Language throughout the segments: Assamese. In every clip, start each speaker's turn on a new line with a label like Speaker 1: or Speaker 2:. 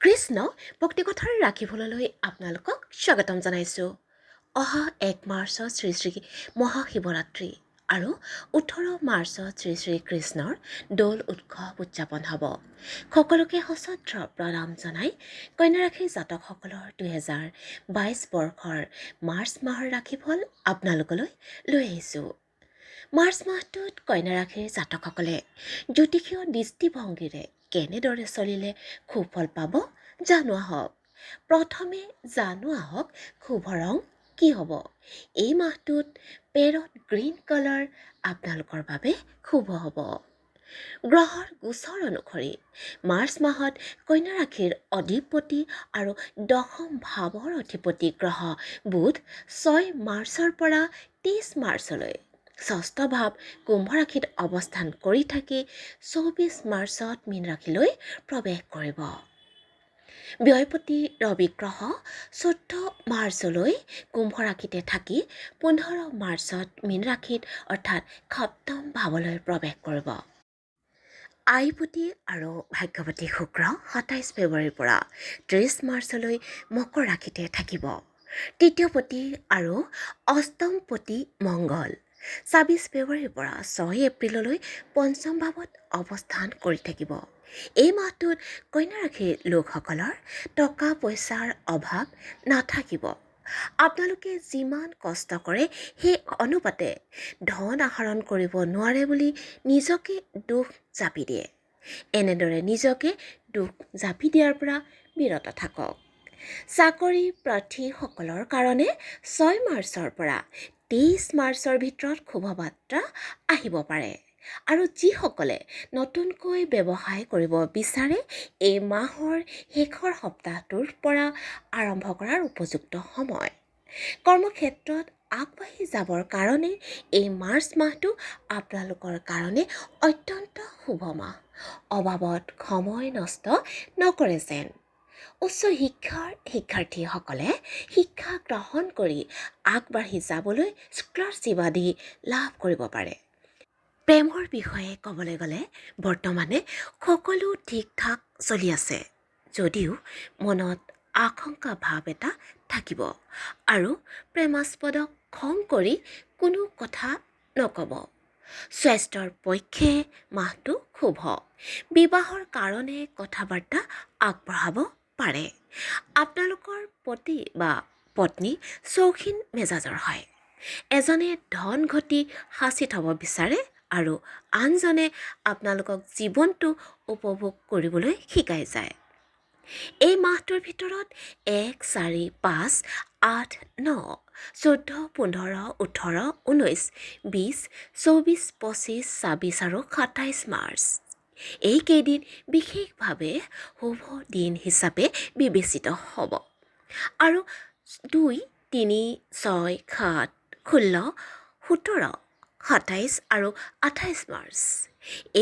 Speaker 1: কৃষ্ণ। ভক্তিকথাৰ ৰাশিফললৈ আপোনালোকক স্বাগতম জনাইছোঁ। অহা 1 মাৰ্চত শ্ৰী শ্ৰী মহাশিৱৰাত্ৰি আৰু 18 মাৰ্চত শ্ৰী শ্ৰী কৃষ্ণৰ দৌল উৎসৱ উদযাপন হ'ব। সকলোকে সশ্ৰদ্ধ প্ৰণাম জনাই কন্যা ৰাশিৰ জাতকসকলৰ 2022 বৰ্ষৰ মাৰ্চ মাহৰ ৰাশিফল আপোনালোকলৈ লৈ আহিছোঁ। মাৰ্চ মাহটোত কন্যা ৰাশিৰ জাতকসকলে জ্যোতিষীয় দৃষ্টিভংগীৰে কেনেদৰে চলিলে সুফল পাব, জানো আহক। প্ৰথমে জানো আহক শুভ ৰং কি হ'ব। এই মাহটোত পেৰট গ্ৰীণ কালাৰ আপোনালোকৰ বাবে শুভ হ'ব। গ্ৰহৰ গোচৰ অনুসৰি মাৰ্চ মাহত কন্যা ৰাশিৰ অধিপতি আৰু দশম ভাৱৰ অধিপতি গ্ৰহ বুধ 6 মাৰ্চৰ পৰা 23 মাৰ্চলৈ ষষ্ঠ ভাৱ কুম্ভ ৰাশিত অৱস্থান কৰি থাকি 24 মাৰ্চত মীন ৰাশিলৈ প্ৰৱেশ কৰিব। ব্যয়পতি ৰবি গ্ৰহ 14 মাৰ্চলৈ কুম্ভ ৰাশিতে থাকি 15 মাৰ্চত মীন ৰাশিত, অৰ্থাৎ সপ্তম ভাৱলৈ প্ৰৱেশ কৰিব। আয়পতি আৰু ভাগ্যৱতী শুক্ৰ 27 ফেব্ৰুৱাৰীৰ পৰা 30 মাৰ্চলৈ মকৰ ৰাশিতে থাকিব। তৃতীয়পতি আৰু অষ্টমপতি মংগল 26 ফেব্ৰুৱাৰীৰ পৰা 6 এপ্ৰিললৈ পঞ্চম ভাৱত অৱস্থান কৰি থাকিব। এই মাহটোত কন্যা ৰাশিৰ লোকসকলৰ টকা পইচাৰ অভাৱ নাথাকিব। আপোনালোকে যিমান কষ্ট কৰে, সেই অনুপাতে ধন আহৰণ কৰিব নোৱাৰে বুলি নিজকে দোষ জাপি দিয়ে। এনেদৰে নিজকে দোষ জাপি দিয়াৰ পৰা বিৰত থাকক। চাকৰি প্ৰাৰ্থীসকলৰ কাৰণে 6 মাৰ্চৰ পৰা 23 মাৰ্চৰ ভিতৰত শুভবাৰ্তা আহিব পাৰে আৰু যিসকলে নতুনকৈ ব্যৱসায় কৰিব বিচাৰে, এই মাহৰ শেষৰ সপ্তাহটোৰ পৰা আৰম্ভ কৰাৰ উপযুক্ত সময়। কৰ্মক্ষেত্ৰত আগবাঢ়ি যাবৰ কাৰণে এই মাৰ্চ মাহটো আপোনালোকৰ কাৰণে অত্যন্ত শুভ মাহ। অবাবত সময় নষ্ট নকৰে যেন। উচ্চ শিক্ষাৰ শিক্ষাৰ্থীসকলে শিক্ষা গ্ৰহণ কৰি আগবাঢ়ি যাবলৈ স্কলাৰশ্বিপ আদি লাভ কৰিব পাৰে। প্ৰেমৰ বিষয়ে ক'বলৈ গ'লে বৰ্তমানে সকলো ঠিক ঠাক চলি আছে যদিও মনত আশংকা ভাৱ এটা থাকিব আৰু প্ৰেমাস্পদক খং কৰি কোনো কথা নক'ব। স্বাস্থ্যৰ পক্ষে মাহটো শুভ। বিবাহৰ কাৰণে কথা বাৰ্তা আগবঢ়াব পাৰে। আপোনালোকৰ পতি বা পত্নী চৌখিন মেজাজৰ হয়। এজনে ধন ঘটি সাঁচি থ'ব বিচাৰে আৰু আনজনে আপোনালোকক জীৱনটো উপভোগ কৰিবলৈ শিকাই যায়। এই মাহটোৰ ভিতৰত 1, 4, 5, 8, 9, 14, 15, 18, 19, 20, 24, 25, 26 আৰু 27 মাৰ্চ, এইকেইদিন বিশেষভাৱে শুভ দিন হিচাপে বিবেচিত হ'ব আৰু 2, 3, 6, 7, 16, 17, 27 আৰু 28 মাৰ্চ,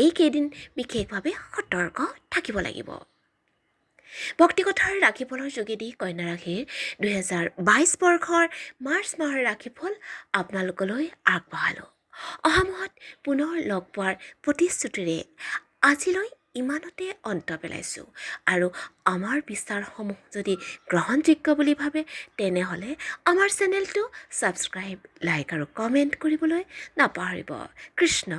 Speaker 1: এইকেইদিন বিশেষভাৱে সতৰ্ক থাকিব লাগিব। ভক্তিকথাৰ ৰাশিফলৰ যোগেদি কন্যা ৰাশিৰ 2022 বৰ্ষৰ মাৰ্চ মাহৰ ৰাশিফল আপোনালোকলৈ আগবঢ়ালোঁ। অহা মাহত পুনৰ লগ পোৱাৰ প্ৰতিশ্ৰুতিৰে আজিলৈ ইমানতে অন্ত পেলাইছোঁ আৰু আমাৰ বিচাৰসমূহ যদি গ্ৰহণযোগ্য বুলি ভাবে, তেনেহ'লে আমাৰ চেনেলটো ছাবস্ক্ৰাইব, লাইক আৰু কমেণ্ট কৰিবলৈ নাপাহৰিব। কৃষ্ণ।